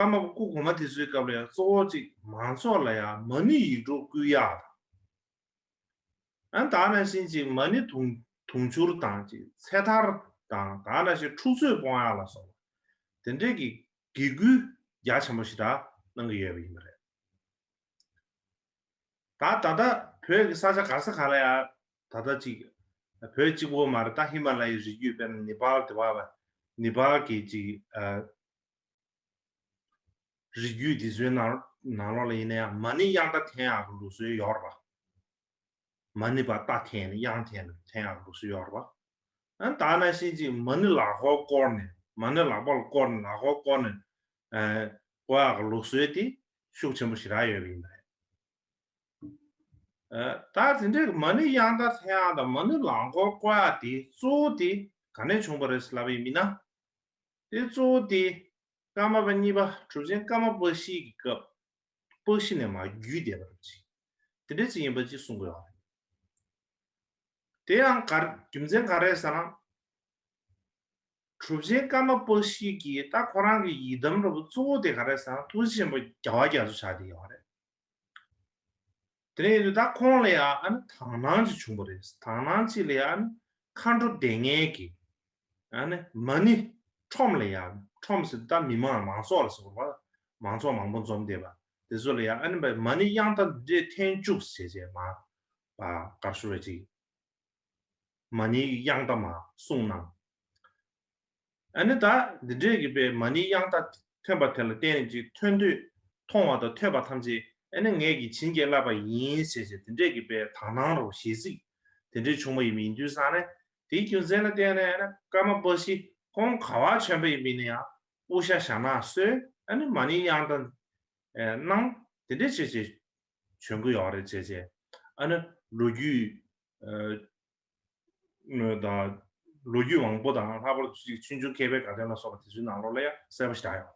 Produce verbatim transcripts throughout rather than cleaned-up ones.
ཀརྨ་པ་སྐུ་གོང་མ་དེ་ཚོའི་སྐབས་ལ་ཡང་གཙོ་བོ་ཅིག་མང་ཚོགས་ལ་ཡང་མ་ཎི་ཡིག་འབྲུ་བསྐུལ་ཡག་དང་། ཨ་ད་ནང་བཞིན་ཅིག་མ་ཎི་དུང་དུང་ཕྱུར་དང་ཅིག་ཚེ་ཐར་དང་ད་ནང་བཞིན་འཁྲུག་རྩོད་སྤོང་ཡག་ལ་སོགས་པ་དེ་འདྲས་ཀྱི་དགེ་སྐུལ་རྒྱ་ཆེན་པོ་ཞེ་དྲག་གནང་གི་ཡོད་པ་ཡིན་པ་རེད། ད་ད་ལྟ་བོད་ཀྱི་ས་ཆ་ག་ས་ག་ལ་ཡང་ད་ལྟ་ཅིག་བོད་གཅིག་པོ་མ་རེད། ད་ཧི་མ་ལ་ཡའི་རི་རྒྱུད་དཔེར་ན་ནེ་པཱལ་དེ་བ་བ་ནེ་པཱལ་གྱི་ཅིག་ཨ། རི་རྒྱུད་འདི་ཚོའི་ནང་ནང་ལོགས་ལ་ཡིན་ན་ཡང་མ་ཎི་དབྱངས་རྟ་འཐེན་ཡག་གི་ལུགས་སྲོལ་ཡོད་རེད་པ། མ་ཎི་པ་རྟ་འཐེན་ནས་དབྱངས་འཐེན་ནས་འཐེན་ཡག་གི་ལུགས་སྲོལ་ཡོད་རེད་པ། ཨ་ད་ནང་བཞིན་ཅིག་མ་ཎི་ལག་མགོར་བསྐོར་ནས་མ་ཎི་ལག་པ་ལ་བསྐོར་ནས་ལག་མགོར་བསྐོར་ནས་ཨ་བསྐོར་ཡག་གི་ལུགས་སྲོལ་དེ་ཤུགས་ཆེན་པོ་ཞེ་དྲག་ཡོད་པ་ཡིན་པ་རེད། ཨ་ད་དེ་འདྲའི་མ་ཎི་དབྱངས་རྟ་འཐེན་ཡག་དང་མ་ཎི་ལག་མགོར་བསྐོར་ཡག་དེ་གཙོ་བོ་དེ་ག་ནས་བྱུང་བ་རེད་ལབ་པ་ཡིན་ན། དེ་གཙོ་བོ་དེ་ཀརྨ་པ་གཉིས་པ་གྲུབ་ཆེན་ཀརྨ་པ་ཤྲཱི་གི་སྐབས་པ་ཤྲཱི་ནས་མར་བརྒྱུད་བསྡད་པ་རེད་ཅིག་དེ་འདྲ་ཅིག་ཡིན་པ་ཅིག་གསུང་གི་ཡོད་རེད། དེ་ཡང་ག་རེ་རྒྱུ་མཚན་ག་རེ་ཟེར་ན། གྲུབ་ཆེན་ཀརྨ་པ་ཤྲཱི་གིས་ད་ཁོ་རང་གི་ཡི་དམ་འདྲ་པོ་གཙོ་བོ་དེ་ག་རེ་ཟེར་ན་ཐུགས་རྗེ་ཆེན་པོ་རྒྱལ་བ་རྒྱ་མཚོ་ཆགས་བསྡད་ཡོད་རེད། དེ་ནས་ཡིན་དུས་ད་ཁོང་ལ་ཡང་ཨ་ནི་དག་སྣང་ཅིག་བྱུང་བ་རེད། དག་སྣང་ཅིག་ལ་ཡང་ཨ་ནི་མཁའ་འགྲོ་སྡེ་ལྔའི་གི་ཨ་ནི་མ་ཎི་ཁྲོམ་ལ་ཡང་ཁྲོམ་ཟེར་ད་མི་མང་མང་ཚོགས་ལ་ཟེར་བ་མང་ཚོགས་མང་པོ་འཛོམས་བསྡད་པ་དེ་ཚོ་ལ་ཡང་ཨ་ནི་མ་ཎི་དབྱངས་རྟ་འདི་འདྲས་འཐེན་བཅུག་བྱས་བྱས་མ་པ་གར་ཤོར་བ་ཅིག་མ་ཎི་དབྱངས་རྟ་མ་གསུངས་གནང་། ཨ་ནི་ད་འདི་འདྲས་ཀྱི་པའི་མ་ཎི་དབྱངས་རྟ་ཐོན་པ་དེ་ལ་བརྟེན་ནས་ཅིག་ཐོན་དུས་མཐོང་བ་དང་ཐོས་པ་ཐམས་ཅད་ཨ་ནི་ངེད་ཀྱིས་བྱིན་གྱིས་བརླབས་པ་ཡིན་ཞེས་བྱས་དེ་འདྲས་ཀྱི་པའི་དག་སྣང་རོ་ཞེ་གཟིགས་དེ་འདྲས་བྱུང་བ་ཡིན་པ་ཡིན་དུས་ཙང་ནས་དེའི་རྒྱུ་མཚན་ལ་བརྟེན་ནས་ཨ་ནི་ཀརྨ་པ་ཤྲཱི་ཁོང་ག་བ་བྱོན་པ་ཡིན་པ་ཡིན་ན་ཡང་དབུ་ཞྭ་ཞྭ་ནག་གསོལ། ཨ་ནི་མ་ཎི་དབྱངས་རྟ་གནང་དེ་འདྲས་བྱས་བྱས་བྱོན་གི་ཡོད་རེད་བྱས་བྱས་ཨ་ནི་ལོ་རྒྱུས། ཨ་ནི་ད་ལོ་རྒྱུས་མང་པོ་དང་ལྷག་པར་དུ་ཆུང་ཆུང་མཁས་པའི་དགའ་སྟོན་ལ་སོགས་པ་དེ་ཚོའི་ནང་ལོགས་ལ་ཡང་གསལ་པོ་ཞིག་ཡོད།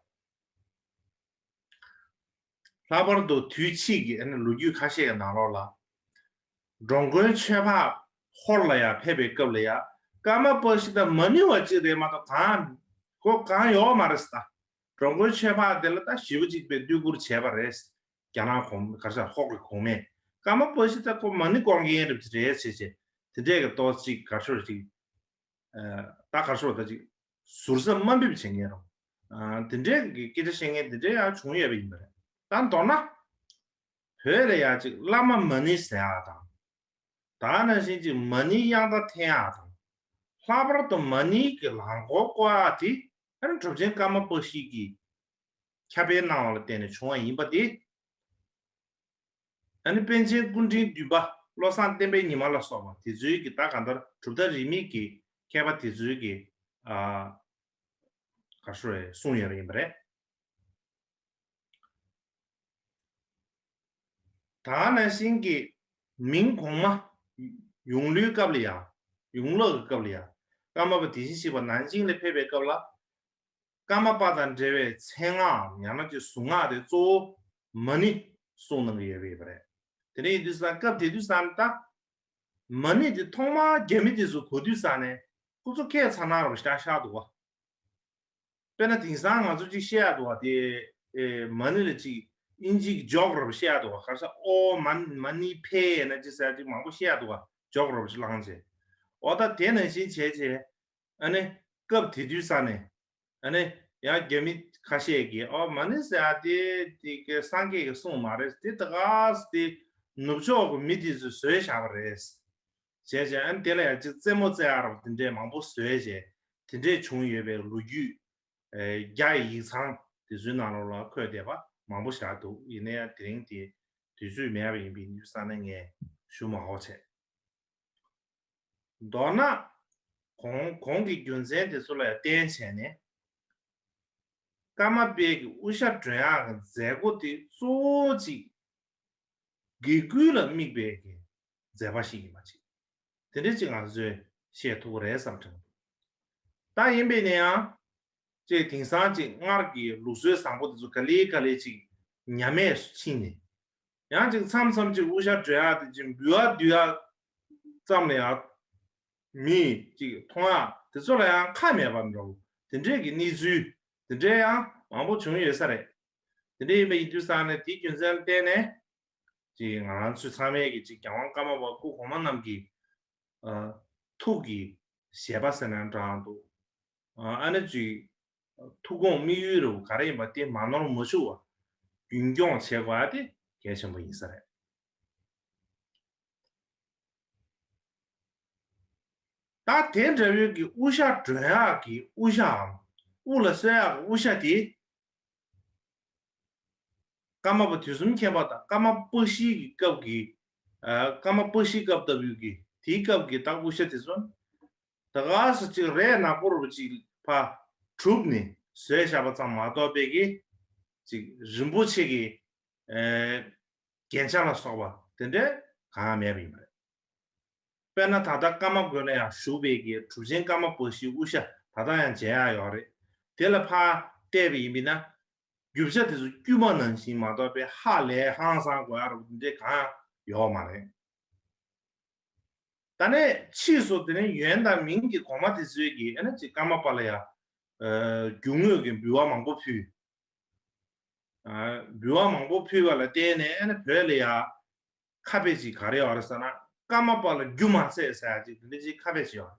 ལྷག་པར་དུ་དུས་ཕྱིས་ཀྱི་ཨ་ནི་ལོ་རྒྱུས་ཁ་ཤས་ཀྱི་ནང་ལོགས་ལ་འགྲོ་མགོན་ཆོས་འཕགས་ཧོར་ལ་ཡང་ཕེབས་པའི་སྐབས་ལ་ཡང་ཀརྨ་པ་ཤྲཱི་དང་མ་ཎི་བ་གཅིག་རེད་མ་གཏོགས་གང་གོ་གང་ཡོད་མ་རེད་ཟེར། འགྲོ་མགོན་ཆོས་འཕགས་དེ་ལ་ད་ཞེ་པོ་གཅིག་པའི་བསྟོད་བཀུར་བྱས་པ་རེད། རྒྱ་ནག་གོང་ག་རེ་ཟེར་ཧོར་གྱི་གོང་མས་ཀརྨ་པ་ཤྲཱི་ད་ཁོ་མ་ཎི་སྐོར་མཁན་རེད་རེད་བྱས་བྱས་དེ་འདྲས་ཀྱི་ཏོག་ཅིག་ག་རེ་ཟེར་ཅིག་ད་ག་རེ་ཟེར་ད་ཅིག་ཟུར་ཟ་དམའ་འབེབས་བྱེད་མཁན་རེད། དེ་འདྲས་ཀྱི་སྐད་ཆ་བཤད་མཁན་དེ་འདྲས་ཡང་བྱུང་ཡོད་པ་ཡིན་པ་རེད། ད་མདོར་ན་བོད་ལ་ཡང་ཅིག་བླ་མ་མ་ཎི་ཟེར་ཡག་དང་། ད་ནང་བཞིན་གྱི་མ་ཎི་དབྱངས་རྟ་འཐེན་ཡག་དང་། ལྷག་པར་དུ་མ་ཎི་གི་ལག་མགོར་བསྐོར་ཡག་དེ་ཨ་ནི་གྲུབ་ཆེན་ཀརྨ་པ་ཤྲཱི་གིས་ཁྱབ་སྤེལ་གནང་བ་ལ་བརྟེན་ནས་བྱུང་བ་ཡིན་པ་དེ། ཨ་ནི་པཎ་ཆེན་སྐུ་ཕྲེང་བདུན་པ་བློ་བཟང་བསྟན་པའི་ཉི་མ་ལ་སོགས་པ་དེ་ཚོའི་གི་ད་གང་ལྟར་གྲུབ་མཐའ་རིས་མེད་ཀྱི་མཁས་པ་དེ་ཚོའི་གི་ཨ་ག་རེ་ཟེར་གསུངས་ཡོད་པ་ཡིན་པ་རེད། ད་ག་ནང་བཞིན་གྱི་མིང་གོང་མ་ཡོངས་གླུའི་སྐབས་ལ་ཡང་ཡོངས་གླགས་ཀྱི་སྐབས་ལ་ཡང་ཀརྨ་པ་དེ་བཞིན་གཤེགས་པ་ནང་ཆེན་ལ་ཕེབས་པའི་སྐབས་ལ་ཀརྨ་པ་དང་འབྲེལ་བའི་མཚན་སྔགས་ཡང་ན་ཅིག་གཟུངས་སྔགས་དེ་གཙོ་བོ་མ་ཎི་གསུངས་གནང་གི་ཡོད་པ་ཡིན་པ་རེད། དེ་འདྲ་ཡིན་དུས་ཙང་སྐབས་དེ་དུས་ཙང་ད་མ་ཎི་དེ་ཐོག་མར་རྒྱ་མི་དེ་ཚོ་གོ་དུས་ཙང་ནས་ཁོ་ཚོ་སྐད་ཚ་ནག་རོ་ཤག་ཤག་འདུག་བ། དཔེར་ན་དེང་སང་ང་ཚོ་གཅིག་བཤད་ཡག་འདུག་བ་དེ། ཨེ་མ་ཎི་ལ་གཅིག་ཨིན་ཇིའི་ཇོག་རབ་བཤད་ཡག་འདུག་བ། ག་རེ་ཟེར་ཨོ་མ་མ་ཎི་ཕེ་ན་ཅི་ཟེར་ཅིག་མང་པོ་བཤད་ཡག་འདུག་བ། ཇོག་རབ་ཅིག་བླངས་བྱས། འོ་ད་དེ་ནང་བཞིན་བྱས་བྱས། ཨ་ནི་སྐབས་དེ་དུས་ས་ནས་ཨ་ནི་ཡང་རྒྱ་མི་ཁ་ཤས་ཀྱིས་ཨོ་མ་ཎི་ཟེར་ཡག་དེ་དེ་ག་སངས་རྒྱས་ཀྱིས་གསུངས་མ་རེད། དེ་ད་ག་ཟེ་དེ་ནུབ་ཕྱོགས་ཀྱི་མི་དེ་ཚོས་བཟོས་བཞག་པ་རེད། བྱས་བྱས་ཨ་ནི་དེ་ལ་ཡང་ཅིག་རྩེད་མོ་རྩེ་ཡག་རབ་དེ་འདྲས་མང་པོ་བཟོས་བྱས་དེ་འདྲས་བྱུང་ཡོད་པའི་ལོ་རྒྱུས། ཨེ་རྒྱ་ཡི་ཡིག་ཚང་དེ་ཚོའི་ནང་ལོགས་ལ་འཁོད་བསྡད་པ་མང་པོ་ཞིག་འདུག་ཡིན་ན་ཡང་དེ་རིང་དེ་དུས་ཚོད་མེད་པ་ཡིན་པའི་ཡིན་དུས་ཙང་ནས་ངས་ཞུ་མ་དགོས་བྱས། མདོར་ན་གོང་གོང་གི་རྒྱུ་མཚན་དེ་ཚོ་ལ་ཡང་བརྟེན་བྱས་ནས་ཀརྨ་པའི་གི་དབུ་ཞྭ་སྒྲོན་ཡག་གི་མཛད་སྒོ་དེ་གཙོ་བོ་གཅིག་དགེ་བསྐུལ་ལ་དམིགས་པའི་གི་མཛད་པ་ཞིག་ཡིན་པ་ཅིག་དེ་འདྲ་ཅིག་ང་ཚོས་བཤད་ཐུབ་ཀྱི་རེད་བསམ་དྲན་འདུག་ད་ཡིན་པས་ན་ཡང་ཅིག་དེང་སང་ཅིག་སྔར་གྱི་ལུགས་སྲོལ་བཟང་པོ་དེ་ཚོ་ག་ལེ་ག་ལེ་ཅིག་ཉམས་མེད་སུ་ཕྱིན་ནས། ཡང་ཅིག་མཚམས་མཚམས་ཅིག་དབུ་ཞྭ་སྒྲོན་ཡག་དེ་ཅིག་འབུལ་བ་འདུལ་ཡག་ཙམ་ལ་ཡང་མི་ཅིག་མཐོང་ཡག་དེ་ཚོ་ལ་ཡང་ཁ་མེད་པ་འདྲ་བོ་དེ་འདྲས་ཀྱི་གནས་ཚུལ་དེ་འདྲས་ཡང་མང་པོ་བྱུང་ཡོད་ས་རེད། དེ་འདྲ་ཡིན་པ་ཡིན་དུས་ཙང་ནས་དེའི་རྒྱུ་མཚན་ལ་བརྟེན་ནས་ཅིག་ང་རང་ཚོ་ཚང་མས་ཀྱི་ཅིག་རྒྱལ་དབང་ཀརྨ་པ་སྐུ་གོང་མ་རྣམས་ཀྱི་ཨ་ཐུགས་ཀྱི་བཞེད་པ་ཟེར་ན་འདྲ་འདུག་ཨ་ནི་ཅིག་ཐུགས་དགོངས་དམིགས་ཡུལ་རུ་ག་རེ་ཡིན་པ་དེ་མ་ནོར་མ་འཆུག་པ་རྒྱུན་སྐྱོང་བྱེད་དགོས་པ་དེ་གལ་ཆེན་པོ་ཡིན་ས་རེད། ད་དེ་འདྲ་བོའི་གི་དབུ་ཞྭ་སྒྲོན་ཡག་གི་དབུ་ཞྭའམ་དབུ་ལ་གསོལ་ཡག་གི་དབུ་ཞྭ་དེ། ཀརྨ་པ་དུས་གསུམ་མཁྱེན་པ་དང་ཀརྨ་པ་ཤྲཱི་གི་སྐབས་ཀྱི། ཨ་ཀརྨ་པ་ཤྲཱི་སྐབས་ལྟ་བུའི་གི་དེའི་སྐབས་ཀྱི་ད་དབུ་ཞྭ་དེ་ཚོ། ད་ག་ས་ཅིག་རས་ནག་པོ་རུ་ཅིག་ཕ་གྲུབ་ནས་བཟོས་བཞག་པ་ཙམ་མ་གཏོགས་པའི་གི་ཅིག་རིན་པོ་ཆེ་གི་ཨེ་རྒྱན་ཆ་ལ་སོགས་པ་དེ་འདྲའི་གང་མེད་པ་ཡིན་པ་རེད། དཔེར་ན་ད་ལྟ་ཀརྨ་དགོན་ལ་ཡང་བཞུགས་པའི་གི་གྲུབ་ཆེན་ཀརྨ་པ་ཤྲཱིའི་དབུ་ཞྭ་ད་ལྟ་ཡང་མཇལ་ཡག་ཡོད་རེད། དེ་ལ་ཕར་བལྟས་པ་ཡིན་པས་ན། རྒྱུ་ཆ་དེ་ཚོ་དཀྱུས་མ་ནང་བཞིན་མ་གཏོགས་པའི་ཧ་ལས་ཧང་སང་དགོས་ཡག་རུ་འདི་འདྲའི་གང་ཡང་ཡོད་མ་རེད། ད་ནས་ཕྱིས་སུ་དེ་ནས་ཡོན་དང་མིང་གི་གོང་མ་དེ་ཚོས་ཀྱིས་ཨ་ནི་ཅིག་ཀརྨ་པ་ལ་ཡང་རྒྱུ་དངོས་ཀྱི་འབུལ་བ་མང་པོ་ཕུལ། འབུལ་བ་མང་པོ་ཕུལ་བ་ལ་བརྟེན་ནས་ཨ་ནི་བོད་ལ་ཡང་ཁ་དཔེ་ཅིག་ག་རེ་ཡོད་རེད་ཟེར་ན་ཀརྨ་པ་ལ་རྒྱུ་མ་ཚད་ཟེར་ཡག་ཅིག་དེ་འདྲ་ཅིག་ཁ་དཔེ་ཅིག་ཡོད་རེད།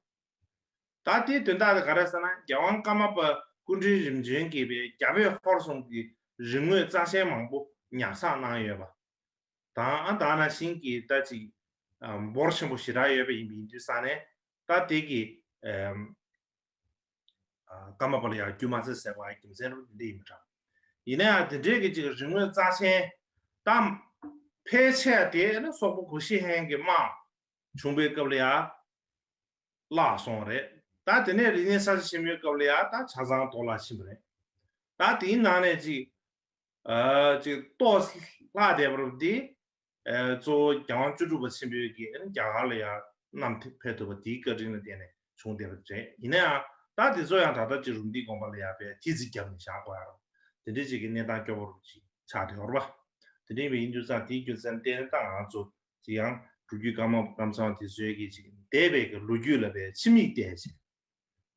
ད་དེའི་དོན་དག་དེ་ག་རེ་ཟེར་ན་རྒྱལ་དབང་ཀརྨ་པ་སྐུ་ཕྲེང་རིམ་བྱོན་གྱིས་པའི་རྒྱ་བོད་ཧོར་གསུམ་གྱི་རིག་དངོས་རྩ་ཆེན་མང་པོ་ཉར་ཚགས་གནང་ཡོད་པ་དང་ཨ་ད་ནང་བཞིན་གྱི་ད་ཅིག་འབོར་ཆེན་པོ་ཞེ་དྲག་ཡོད་པ་ཡིན་པ་ཡིན་དུས་ཙང་ནས་ད་དེ་གི་ཀརྨ་པ་ལ་ཡང་རྒྱུ་མ་ཚད་ཟེར་བ་རྒྱུ་མཚན་རུ་འདི་ཡིན་པ་འདྲ། ཡིན་ན་ཡང་དེ་འདྲའི་གི་ཅིག་རིག་དངོས་རྩ་ཆེན་དང་ཕལ་ཆེར་དེ་ནི་སོག་པོ་གུ་ཤྲི་ཧན་གྱི་དམག་བྱུང་པའི་སྐབས་ལ་ཡང་བརླག་སོང་བ་རེད། ད་དེ་ནས་རིག་གནས་གསར་བརྗེ་ཆེན་མོའི་སྐབས་ལ་ཡང་ད་ཆ་ཚང་གཏོར་བརླག་ཕྱིན་པ་རེད། ད་དེའི་ནང་ནས་ཅིག་ཨ་ཅིག་ཏོག་ཙམ་ལྷག་བསྡད་པ་རུ་འདི་ཨ་གཙོ་བོ་རྒྱལ་དབང་བཅུ་དྲུག་པ་ཆེན་པོའི་གི་རྒྱ་གར་ལ་ཡང་བསྣམས་ཕེབས་ཐུབ་པ་དེའི་བཀའ་དྲིན་ལ་བརྟེན་ནས་བྱུང་བསྡད་པ་རེད། ཡིན་ན་ཡང་ད་དེ་ཚོ་ཡང་ད་ལྟ་ཅིག་རུམ་བཏེག་དགོན་པ་ལ་ཡང་བས་ཐི་ཙི་བརྒྱབ་ནས་བཞག་དགོས་ཡ་རུ་དེ་འདྲའི་ཅིག་གི་གནས་སྟངས་སྐྱོ་པོ་རུ་ཅིག་ཆགས་བསྡད་ཡོད་རེད་པ། དེ་འདྲ་ཡིན་པ་ཡིན་དུས་ཙང་དེའི་རྒྱུ་མཚན་བརྟེན་ནས་ད་ང་ཚོ་ཅིག་ཡང་སྒྲུབ་བརྒྱུད་ཀརྨ་ཀམ་ཚང་དེ་ཚོའི་གི་ཅིག་འདས་པའི་གི་ལོ་རྒྱུས་ལ་བས་ཕྱི་མིག་བལྟས་ཅིག་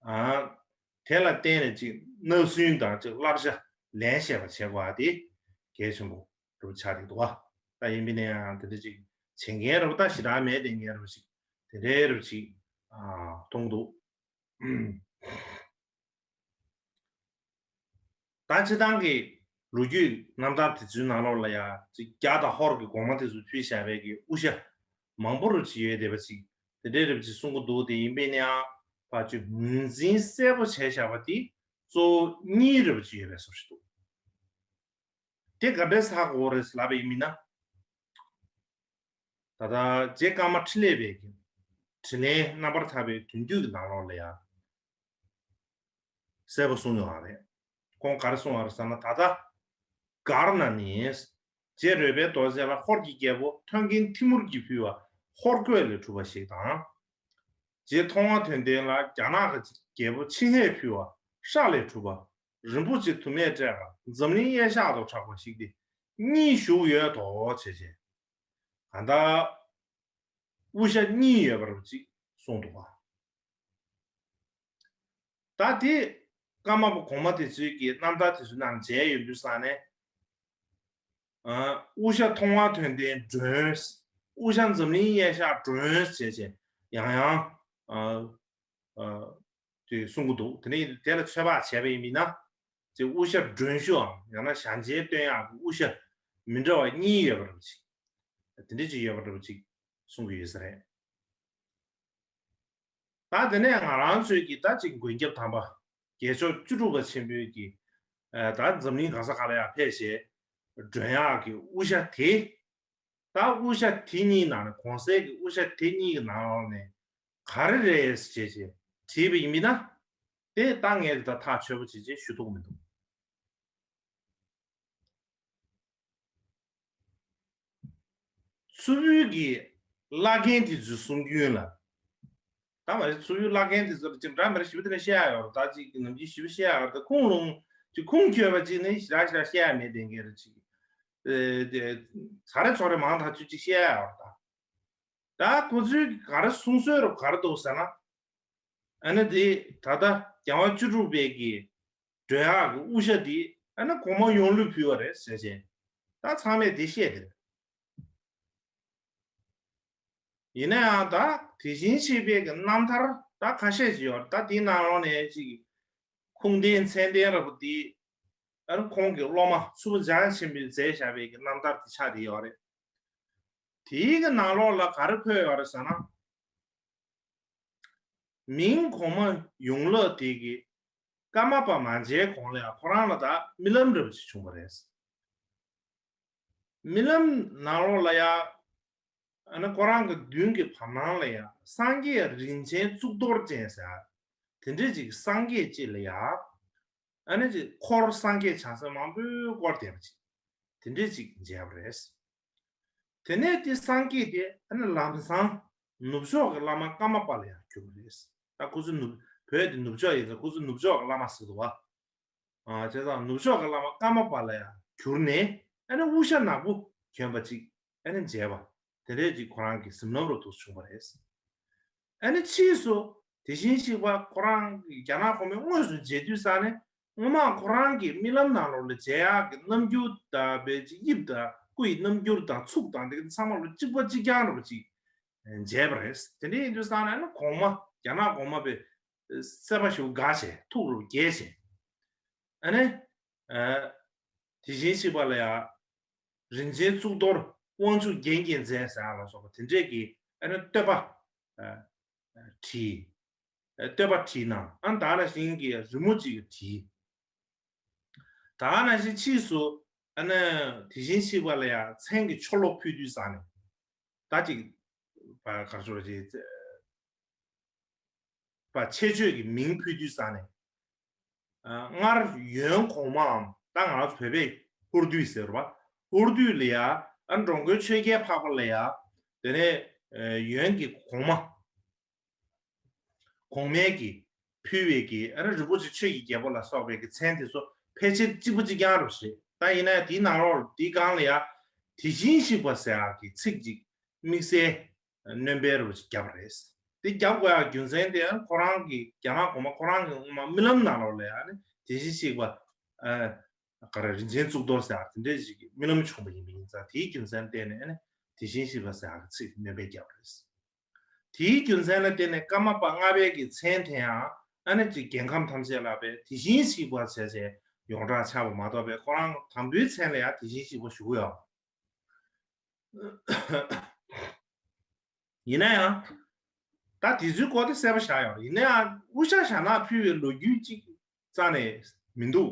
ཨ། དེ་ལ་བརྟེན་ནས་ཅིག་སྣང་ཟུན་དང་ཅིག་བསླབ་བྱ་ལེན་ཤེས་པ་བྱེད་དགོས་པ་དེ་གལ་ཆེན་པོ་རུ་ཆགས་ཀྱི་འདུག་བ། ད་ཡིན་པས་ན་ཡང་དེ་འདྲ་ཅིག་བྱེད་མཁན་རུ་ད་ཞེ་དྲག་མེད་དེ་ངས་རུ་ཅིག་དེ་འདྲའི་རུ་ཅིག་ཨ་མཐོང་འདུག་ད་སྤྱིར་བཏང་གི་ལོ་རྒྱུས་རྣམ་ཐར་དེ་ཚོའི་ནང་ལོགས་ལ་ཡང་ཅིག་རྒྱ་དང་ཧོར་གྱི་གོང་མ་དེ་ཚོས་ཕུལ་བཞག་པའི་གི་དབུ་ཞྭ་མང་པོ་རུ་ཅིག་ཡོད་བསྡད་པ་ཅིག་དེ་འདྲའི་རུ་ཅིག་གསུང་གི་འདུག་དེ་ཡིན་པས་ན་ཡང་ཕར་ཅིག་ངོས་འཛིན་གསལ་པོ་བྱས་བཞག་པ་དེ་གཙོ་བོ་གཉིས་རུ་ཅིག་ཡོད་པའི་བཟོ་ཞིག་འདུག་དེ་ག་འདྲའི་ས་གོ་རེད་ལབ་པ་ཡིན་མིན་ན། ད་ལྟ་རྗེ་ཀརྨ་འཕྲིན་ལས་པའི་གི་དྲིན་ལན་རྣམ་པར་ཐར་པའི་དོན་བསྡུས་ཀྱི་ནང་ལོགས་ལ་ཡང་གསལ་པོ་གསུངས་ཡོད་རེད། ཁོང་ག་རེ་གསུངས་པ་རེད་ཟེར་ན་ད་ལྟ་གར་ན་ནི། རྗེ་རོལ་པའི་རྡོ་རྗེ་ལ་ཧོར་གྱི་རྒྱལ་པོ་མཐོན་མཁན་ཐི་མུར་གྱིས་ཕུལ་བ་ཧོར་གོས་ལས་གྲུབ་པ་ཞིག་དང་། རྗེ་མཐོང་བ་དོན་ལྡན་ལ་རྒྱ་ནག་གི་རྒྱལ་པོ་ཆིང་ཧེས་ཕུལ་བ་ཤ་ལས་གྲུབ་པ། རིན་པོ་ཆེ་དུ་མས་སྤྲས་པ་འཛམ་གླིང་གཡས་ཤག་ཏུ་གྲགས་པ་ཞིག་སྟེ་གཉིས་བཞུགས་ཡོད་དོ་བྱས་བྱས། གང་ལྟར་དབུ་ཞྭ་གཉིས་ཡོད་པ་རུ་ཅིག་གསུངས་འདུག་པ། ད་དེ་ཀརྨ་པ་གོང་མ་དེ་ཚོའི་གི་རྣམ་ཐར་དེ་ཚོའི་ནང་མཇལ་ཡོང་དུས་ཙང་ནས། ཨ། དབུ་ཞྭ་མཐོང་བ་དོན་ལྡན་སྒྲོན། དབུ་ཞྭ་འཛམ་གླིང་གཡས་ཤག་སྒྲོན་ཞེས་བྱས་ཡང་ཡང་ཨ་ཨ་དེ་གསུང་གི་འདུག་དེ་ནས་དེ་ལ་ཚོད་དཔག་བྱས་པ་ཡིན་མིན་ན། དེ་དབུ་ཞྭ་སྒྲོན་ཞུའམ་ཡང་ན་ཞལ་མཇལ་སྟོན་ཡག་གི་དབུ་ཞྭ་མི་འདྲ་བ་གཉིས་ཡོད་པ་འདྲ་པོ་ཅིག་དེ་འདྲ་ཅིག་ཡོད་པ་འདྲ་པོ་ཅིག་གསུང་གི་ཡོད་ས་རེད། ད་དེ་ནས་ང་རང་ཚོའི་གི་ད་ཅིག་མགོན་སྐྱབས་དམ་པ་རྒྱལ་མཆོག་བཅུ་དྲུག་པ་ཆེན་པོའི་གི་ཨ་ད་འཛམ་གླིང་ག་ས་ག་ལ་ཡང་ཕེབས་བྱས་སྒྲོན་ཡག་གི་དབུ་ཞྭ་དེ། ད་དབུ་ཞྭ་དེ་གཉིས་ནང་ནས་གོང་གསལ་གྱི་དབུ་ཞྭ་དེ་གཉིས་ཀྱི་ནང་ལོགས་ནས་ག་རེ་རེད་ཟེར་བྱས་བྱས་དྲིས་པ་ཡིན་མིན་ན། དེ་ད་ངས་དེ་ད་ཐག་ཆོད་པོ་བྱས་བྱས་ཞུ་ཐུབ་ཀྱི་མི་འདུག་མཚུར་ཕུའི་གི་བླ་རྒན་དེ་ཚོའི་གསུང་རྒྱུན་ལ། ད་མ་རེད་མཚུར་ཕུའི་བླ་རྒན་དེ་ཚོ་ལ་ཅིག་འདྲ་མི་འདྲ་ཞིབ་ཏུ་ནས་བཤད་ཡ་ཡོད་རེད། ད་ཅིག་ནམ་རྒྱུན་ཞིབ་བཤད་ཡ་ཡོད་རེད། ད་ཁུངས་ལུང་ཅིག་ཁུངས་འཁྱོལ་བ་ཅིག་ནི་ཞེ་དྲག་ཞེ་དྲག་བཤད་ཡ་མེད་དེ་འགའ་རེ་ཅིག་ཨེ་དེ་ཚ་རེ་ཚོ་རེ་མང་ཐག་ཆོད་ཅིག་བཤད་ཡ་ཡོད་རེད་ད། ད་ཁོ་ཚོའི་ག་རེ་གསུང་སྲོལ་རུ་ག་རེ་འདུག་ཟེར་ན། ཨ་ནི་དེ་ད་ལྟ་རྒྱལ་བ་བཅུ་དྲུག་པའི་གི་སྒྲོན་ཡག་གི་དབུ་ཞྭ་འདི་ ཨ་ནི་གོང་མ་ཡོངས་ལུས་ཕུལ་བ་རེད་ཟེར་བྱས། ད་ཚང་མས་དེ་བཤད་དེ་རེད། ཡིན་ན་ཡང་ད་དེ་བཞིན་གཤེགས་པའི་གི་རྣམ་ཐར་ད་ཁ་ཤས་ཤིག་ཡོད་རེད། ད་དེའི་ནང་ལོགས་ནས་ཅིག་ཁུངས་ལྡན་མཚན་ལྡན་ར་བོ་དེ། ཨ་ནི་ཁོང་གི་སློབ་མ་ཆུ་བོ་འཇང་ཆེན་པོས་མཛད་བཞག་པའི་གི་རྣམ་ཐར་དེ་ཆགས་བསྡད་ཡོད་རེད། དེའི་གི་ནང་ལོགས་ལ་ག་རེ་འཁོད་ཡོད་རེད་ཟེར་ན། མིང་གོང་མ་ཡོངས་ལུས་དེ་གི་ཀརྨ་པ་མ་མཇལ་གོང་ལ་ཡང་ཁོ་རང་ལ་ད་རྨི་ལམ་འདྲ་བོ་ཅིག་བྱུང་བ་རེད། རྨི་ལམ་ནང་ལོགས་ལ་ཡང་ཨ་ནི་ཁོ་རང་གི་མདུན་གྱི་བར་སྣང་ལ་ཡང་སངས་རྒྱས་རིན་ཆེན་གཙུག་ཏོར་ཅན་ཟེར། དེ་འདྲས་ཅིག་སངས་རྒྱས་ཅིག་ལ་ཡང་ཨ་ནི་ཅིག་འཁོར་སངས་རྒྱས་བྱང་སེམས་མང་པོས་བསྐོར་བསྡད་པ་ཅིག་དེ་འདྲས་ཅིག་མཇལ་བ་རེད། དེ་ནས་དེ་སངས་རྒྱས་དེ་ཨ་ནི་ལམ་སང་ནུབ་ཕྱོགས་ཀྱི་བླ་མ་ཀརྨ་པ་ལ་ཡང་གྱུར་པ་རེད། ད་ཁོ་ཚོ་ནུབ་བོད་དེ་ནུབ་ཕྱོགས་ཡིན་ཙང་ཁོ་ཚོ་ནུབ་ཕྱོགས་ཀྱི་བླ་མ་ཟེར་འདུག་བ། ཨ་བྱས་ཙང་ནུབ་ཕྱོགས་ཀྱི་བླ་མ་ཀརྨ་པ་ལ་ཡང་གྱུར་ནས་ཨ་ནི་དབུ་ཞྭ་ནག་པོ་གྱོན་པ་ཅིག་ཨ་ནི་མཇལ་བ། དེ་འདྲས་ཅིག་ཁོ་རང་གི་གཟིམ་ལམ་རུ་དུ་བྱུང་བ་རེད། ཨ་ནི་ཕྱིས་སུ་དེ་བཞིན་གཤེགས་པ་ཁོ་རང་གི་རྒྱ་ནག་གོང་མའི་དངོས་སུ་མཇལ་དུས་ཙ་ནས་སྔོན་མ་ཁོ་རང་གི་རྨི་ལམ་ནང་ལོགས་ལ་མཇལ་ཡག་གི་རྣམ་འགྱུར་དང་བས་ཅིག་དབྱིབས་དང་སྐུ་ཡི་རྣམ་འགྱུར་དང་ཚུགས་དང་དེ་ག་ཚང་མ་ལ་གཅིག་པ་གཅིག་རྐྱང་རུ་ཅིག་མཇལ་བ་རེད། དེ་འདྲ་ཡིན་དུས་ཙ་ན་ཨ་ནི་གོང་མ་རྒྱ་ནག་གོང་མ་པས་སེམས་པ་ཞེ་པོ་དགའ་བྱས་ཐུགས་རུ་དགྱེས་བྱས། ཨ་ནི་ཨ་དེ་བཞིན་གཤེགས་པ་ལ་ཡང་རིན་ཆེན་གཙུག་ཏོར་དབང་ཕྱུག་རྒྱན་གྱིས་མཛེས་ཟེར་ཡ་ལ་སོགས་པ་དེ་འདྲས་ཀྱི་ཨ་ནི་བསྟོད་པ་ཨ་བྲིས། བསྟོད་པ་བྲིས་ན་ཨ་ནི་ད་ག་ནང་བཞིན་གྱི་རི་མོ་གཅིག་བྲིས། ད་ག་ནང་བཞིན་ཕྱིས་སུ་ཨ་ནི་དེ་བཞིན་གཤེགས་པ་ལ་ཡང་མཚན་གྱི་མཆོད་གློག་ཕུལ་དུས་ཙ་ནས་ད་ཅིག་པ་གར་ཤོར་ཅིག་པ་ཆེ་བརྗོད་ཀྱི་མིང་ཕུལ་དུས་ཙ་ནས་ཨ་སྔར་ཡོན་གོང་མའམ་ད་ང་རང་ཚོ་བོད་པས་ཧོར་བདུད་ཟེར་བ་ཧོར་བདུད་ལ་ཡང་ཨ་འགྲོ་མགོན་ཆོས་རྒྱལ་འཕགས་པ་ལ་ཡང་དེ་ནས་ཡོན་གྱི་གོང་མ། གོང་མའི་གི་ཕུལ་བའི་གི་ཨ་ནི་རིན་པོ་ཆེ་ཆོས་ཀྱི་རྒྱལ་པོ་ལ་སོགས་པའི་གི་མཚན་དེ་ཚོ་ཕལ་ཆེར་གཅིག་པ་གཅིག་རྐྱང་རུ་རེད། ད་ཡིན་ན་ཡང་དེའི་ནང་ལོགས་དེའི་སྒང་ལ་ཡང་དེ་བཞིན་གཤེགས་པ་ཟེར་ཡག་གི་ཚིག་ཅིག་དམིགས་བསལ་སྣོན་པའི་རུ་ཅིག་བརྒྱབ་པ་རེད། དེ་བརྒྱབ་དགོས་ཡག་རྒྱུ་མཚན་དེ་ཨ་ནི་ཁོ་རང་གི་རྒྱ་ནག་གོང་མ་ཁོ་རང་གི་སྔོན་མ་རྨི་ལམ་ནང་ལོགས་ལ་ཡང་ཨ་ནི་དེ་བཞིན་གཤེགས་པ་ཨ་ག་རེ་རིན་ཆེན་གཙུག་ཏོར་ཟེར་ཡག་དེ་འདྲའི་ཞིག་གི་རྨི་ལམ་བྱུང་བ་ཡིན་པ་ཡིན་ཙང་དེའི་རྒྱུ་མཚན་བརྟེན་ནས་ཨ་ནི་དེ་བཞིན་གཤེགས་པ་ཟེར་ཡག་གི་ཚིག་སྣོན་པའི་བརྒྱབ་པ་རེད། དེའི་རྒྱུ་མཚན་ལ་བརྟེན་ནས་ཀརྨ་པ་ལྔ་པའི་གི་མཚན་དེ་ཡང་ཨ་ནི་ཅིག་རྒྱལ་ཁམས་ཐམས་ཅད་ལ་བས་དེ་བཞིན་གཤེགས་པ་བྱས་བྱས་ཡོངས་གྲགས་ཆགས་པ་མ་གཏོགས་པས་ཁོ་རང་དང་པོའི་མཚན་ལ་ཡང་དེ་བཞིན་གཤེགས་པ་ཞུ་གི་ཡོད། ཡིན་ན་ཡང་ད་དེ་ཚོའི་སྐོར་དེ་གསལ་པོ་བཞག་ཡོད་རེད། ཡིན་ན་ཡང་དབུ་ཞྭ་ཞྭ་ནག་ཕུལ་བའི་ལོ་རྒྱུས་གཅིག་རྩ་ནས་མི་འདུག་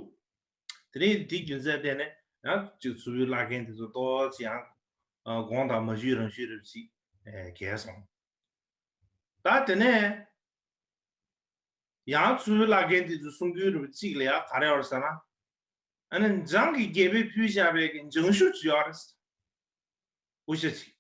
དེ་ནས་དེ་རྒྱུ་མཚན་བརྟེན་ནས་ཡང་ཅིག་ཚུར་བླ་རྒན་དེ་ཚོ་ཏོག་ཙམ་ཡང་དགོངས་དག་མ་ཞུས་རང་ཞུས་རེ་ཞིག་བརྒལ་སོང་། ད་དེ་ནས་ཡང་ཚུར་བླ་རྒན་དེ་ཚོ་གསུང་རྒྱུན་རེ་གཅིག་ལ་ཡང་ག་རེ་ཡོད་རེད་ཟེར་ན། ཨ་ནི་འཇང་གི་རྒྱལ་པོས་ཕུལ་བཞག་པའི་གི་འཇང་ཤུ་ཅིག་ཡོད་རེད། དབུ་ཞྭ་ཅིག་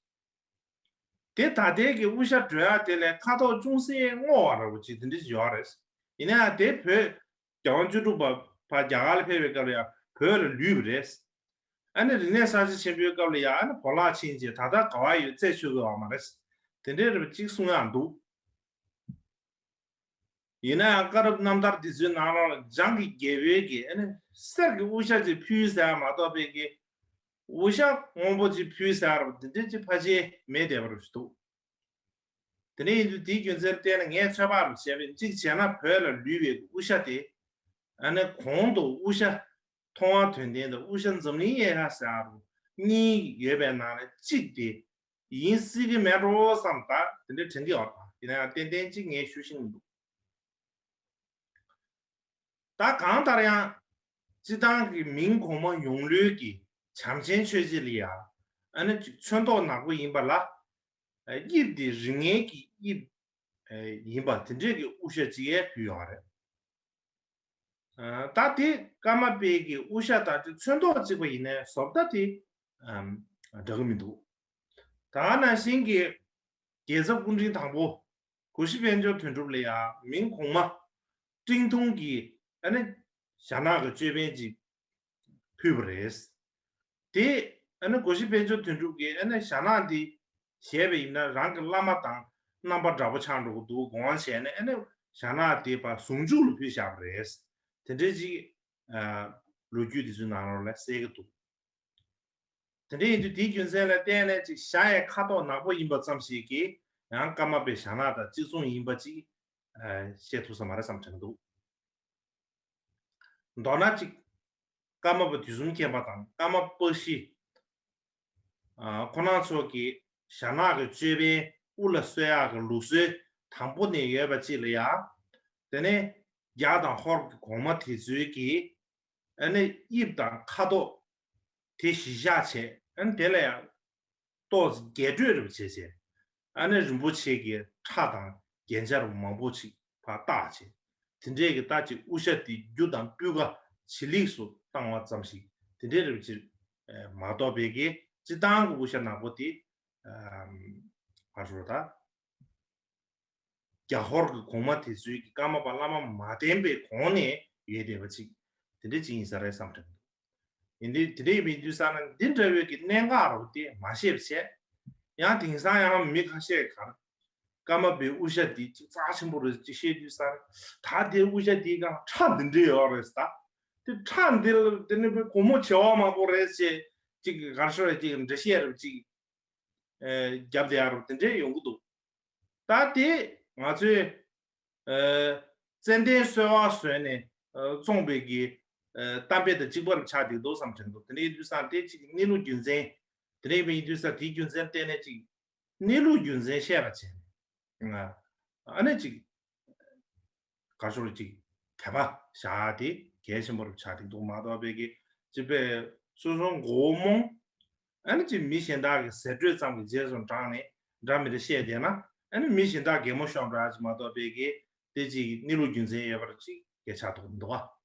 དེ་ད་ལྟའི་གི་དབུ་ཞྭ་འགྲོ་ཡག་དེ་ལས་ཁ་དོག་ཅུང་ཟད་སྔོ་བ་འདྲ་བོ་ཅིག་དེ་འདྲ་ཅིག་ཡོད་རེད། ཡིན་ན་ཡང་དེ་བོད་རྒྱལ་དབང་བཅུ་དྲུག་པ་ཕར་རྒྱ་གར་ལ་ཕེབས་པའི་སྐབས་ལ་ཡང་བོད་ལ་ལུས་པ་རེད། ཨ་ནི་རིག་གནས་གསར་བརྗེ་ཆེན་པོའི་སྐབས་ལ་ཡང་ཨ་ནི་བོར་བརླག་ཕྱིན་རྗེས་ད་ལྟ་ག་བ་ཡོད་རྩད་ཆོད་ཀྱི་ཡོད་མ་རེད། དེ་འདྲའི་རེ་བ་གཅིག་གསུང་ཡག་འདུག་ཡིན་ན་ཡང་བཀའ་རབ་རྣམ་ཐར་འདི་ཚོའི་ནང་ལོགས་ལ་འཇང་གི་རྒྱལ་པོའི་གི་ཨ་ནི་གསེར་གྱི་དབུ་ཞྭ་ཅིག་ཕུལ་ཟེར་ཡག་མ་གཏོགས་པའི་གི་དབུ་ཞྭ་སྔོན་པོ་ཅིག་ཕུལ་ཟེར་ཡག་འདི་འདྲའི་ཅིག་ཕལ་ཆེར་མེད་བསྡད་པ་རུ་ཞིག་འདུག་དེ་འདྲ་ཡིན་དུས་དེའི་རྒྱུ་མཚན་བརྟེན་ནས་ངས་ཚོད་དཔག་རུ་བྱས་པས་གཅིག་བྱས་ན་བོད་ལ་ལུས་པའི་དབུ་ཞྭ་དེ་ཨ་ནི་གོང་དུ་དབུ་ཞྭ་མཐོང་བ་དོན་ལྡན་དང་དབུ་ཞྭ་འཛམ་གླིང་གཡས་ཁ་ཟེར་ཡག་རུ་གཉིས་ཡོད་པའི་ནང་ནས་གཅིག་དེ་ཡིན་སྲིད་ཀྱི་མེད་འགྲོ་བསམ་ད་དེ་འདྲ་དྲན་གྱི་ཡོད་པ་ཡིན་ན་ཡང་ཏན་ཏན་གཅིག་ངས་ཞུ་ཤེས་མི་འདུག་ད་གང་ལྟར་ཡང་སྤྱིར་བཏང་གི་མིང་གོང་མ་ཡོངས་ལུས་ཀྱི་བྱམས་ཆེན་ཆོས་རྗེ་ལ་ཡང་ཨ་ནི་ཅིག་ཚོན་མདོག་ནག་པོ་ཡིན་པ་ལ་དབྱིབས་དེ་རིགས་ངན་གྱི་དབྱིབས་ཡིན་པ་དེ་འདྲས་ཀྱི་དབུ་ཞྭ་ཅིག་ཡང་ཕུལ་ཡོད་རེད། ད་དེ་ཀརྨ་པའི་གི་དབུ་ཞྭ་དང་ཅིག་ཚོན་མདོག་གཅིག་པ་ཡིན་ནའི་བཟོ་ལྟ་དེ་འདྲ་གི་མི་འདུག་ད་ག་ནང་བཞིན་གྱི་རྒྱལ་ཚབ་སྐུ་ཕྲེང་དང་པོ་གོ་ཤྲི་དཔལ་འབྱོར་དོན་གྲུབ་ལ་ཡང་མིང་གོང་མ་སྤྲིང་ཐུང་གི་ཨ་ནི་ཞྭ་ནག་གི་ཅོད་པན་ཅིག་ཕུལ་བ་རེད། དེ་ཨ་ནི་གོ་ཤྲི་དཔལ་འབྱོར་དོན་གྲུབ་ཀྱིས་ཨ་ནི་ཞྭ་ནག་འདི་བཞེས་པ་ཡིན་ན་རང་གི་བླ་མ་དང་རྣམ་པ་འདྲ་པོ་ཆགས་འགྲོ་གི་འདུག་དགོངས་བྱས་ནས་ཨ་ནི་ཞྭ་ནག་དེ་ཕར་ཟུང་འཇུག་ལ་ཕུལ་བཞག་པ་རེད། དེ་འདྲའི་ཅིག་ཨ་ ལོ་རྒྱུས་དེ་ཚོའི་ནང་ལོགས་ལ་གསལ་གི་འདུག་དེ་འདྲ་ཡིན་དུས་དེའི་རྒྱུ་མཚན་ལ་བརྟེན་ནས་ཅིག་ཞྭ་ཡི་ཁ་དོག་ནག་པོ་ཡིན་པ་ཙམ་ཞིག་གིས་ཡང་ཀརྨ་པའི་ཞྭ་ནག་དང་གཅིག་མཚུངས་ཡིན་པ་ཅིག་ཨ་བཤད་ཐུབ་ས་མ་རེད་བསམ་དྲན་འདུག་མདོར་ན་ཅིག་ཀརྨ་པ་དུས་གསུམ་མཁྱེན་པ་དང་ཀརྨ་པ་བཞི་ཨ་ཁོ་རང་ཚོ་གི་ཞྭ་ནག་གི་ཅོད་པན་དབུ་ལ་གསོལ་ཡག་གི་ལུགས་སྲོལ་དང་པོ་ནས་ཡོད་པ་ཅིག་ལ་ཡང་། དེ་ནས་རྒྱ་དང་ཧོར་གྱི་གོང་མ་དེ་ཚོའི་གི་ཨ་ནི་དབྱིབས་དང་ཁ་དོག་དེ་གཞི་བཞག་བྱས། ཨ་ནི་དེ་ལ་ཡང་ཏོག་ཙམ་རྒྱས་སྤྲོས་རེ་བྱས་བྱས། ཨ་ནི་རིན་པོ་ཆེ་གི་ཁྲ་དང་རྒྱན་ཆ་རུ་མང་པོ་ཅིག་ཕར་བཏགས་བྱས། དེ་འདྲས་ཀྱི་ད་ཅིག་དབུ་ཞྭ་དེ་རྒྱུ་དང་སྤུས་ཀ་ཇེ་ལེགས་སུ་བཏང་བ་ཙམ་ཞིག་དེ་འདྲས་རེ་བྱས་མ་གཏོགས་པའི་གི་སྤྱིར་བཏང་གི་དབུ་ཞྭ་ནག་པོ་དེ་ཨམ་ག་རེ་ཟེར་ད། རྒྱ་ཧོར་གྱི་གོང་མ་དེ་ཚོའི་གི་ཀརྨ་པ་བླ་མ་མ་བསྟེན་པའི་གོང་ནས་ཡོད་བསྡད་པ་ཅིག་དེ་འདྲ་ཅིག་ཡིན་ས་རེད་བསམ་དྲན་འདུག་ཡིན་དུས་དེ་འདྲ་ཡིན་པའི་དུས་ས་ན་འདི་འདྲ་བའི་གི་གནད་འགག་རུ་དེ་མ་ཤེས་པ་བྱས། ཡང་དེང་སང་ཡང་མི་ཁ་ཤས་གར་ཀརྨ་པའི་དབུ་ཞྭ་འདི་ཅིག་རྩ་ཆེན་པོ་རེད་ཅིག་བཤད་དུས་ས་ན་ད་དེ་དབུ་ཞྭ་འདིའི་སྒང་ཁྲ་འདི་འདྲ་ཡོད་རེད་ད། དེ་ཁྲ་འདི་ལ་དེ་ནི་བའི་སྒོར་མོ་བྱེ་བ་མང་པོ་རེད་ཅེས་ཅིག་གར་ཤོར་ཅིག་འདྲ་བཤད་རུ་ཅིག་ཨེ་རྒྱབ་བསྡད་ཡ་རུ་དེ་འདྲས་ཡོང་གི་འདུག་ད་དེ་ང་ཚོས་ཨེ་ཙན་དན་གསོལ་བ་བཟོས་ནས་ཨེ་བཙོངས་པའི་གི་ཨེ་གཏམ་དཔེ་དང་གཅིག་པ་རུ་ཆགས་བསྡད་འདུག་བསམ་དྲན་འདུག་དེ་འདྲའི་དུས་སང་དེ་གཅིག་གནས་ལུགས་རྒྱུ་མཚན། དེ་འདྲའི་ཡིན་དུས་ས་དེའི་རྒྱུ་མཚན་བལྟས་ནས་གཅིག་གནས་ལུགས་རྒྱུ་མཚན་བཤད་པ་བྱས་ནས་ང་ཨ་ནི་གཅིག་ག་ཤོར་ཅིག་དད་པ་བཞག་དེ་གལ་ཆེན་པོ་རུ་ཆགས་དེ་འདུག་མ་གཏོགས་པའི་གི་ཅི་པའི་སོ་སོ་མགོ་བོ་རྨོངས། ཨ་ནི་ཅིག་མི་གཞན་དག་གི་ཟེར་སྒྲོས་ཙམ་གྱི་རྗེས་སུ་འབྲངས་ནས་འདྲ་མི་འདྲ་བཤད་བསྡད་ན་ཨ་ནི་མི་གཞན་དག་གད་མོ་ཤོར་འདྲ་ཅིག་མ་གཏོགས་པའི་གི་དེ་ཅིག་གནས་ལུགས་རྒྱུ་མཚན་ཡོད་པར་ཅིག་སྐད་ཆ་འདུག་མི་འདུག་ཨ།